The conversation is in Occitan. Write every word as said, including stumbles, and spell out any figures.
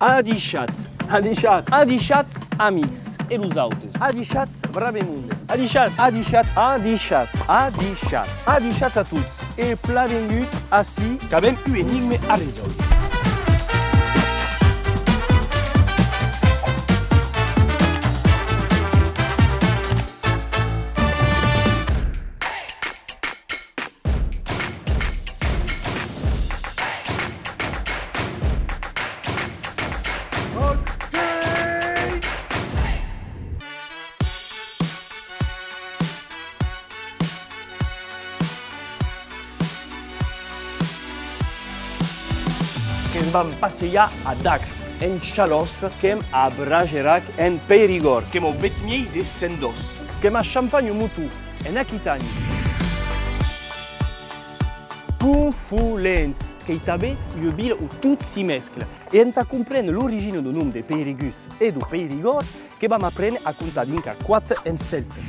Adishatz. Adishatz. Adishatz, amics. E los autes. Adishatz, brave monde. Adishatz. Adishatz. Adishatz. Adishatz. Adishatz a tots. E plan vengut ací. Qu'avem un enigme a resòlver. Que'ns vam passejar a Dax, en Chalòs, qu'èm a Bragerac, en Perigòrd, qu'èm au bèth miei de Sent Dòs, qu'èm a Champagne-Mouton, en Aquitània. Conflents, qu'ei tanben ua vila on tot s'i mescla. E entà compréner l'origina deu nom de Perigús e deu Perigòrd, que vam apréner a comptar dinc a quate en celta.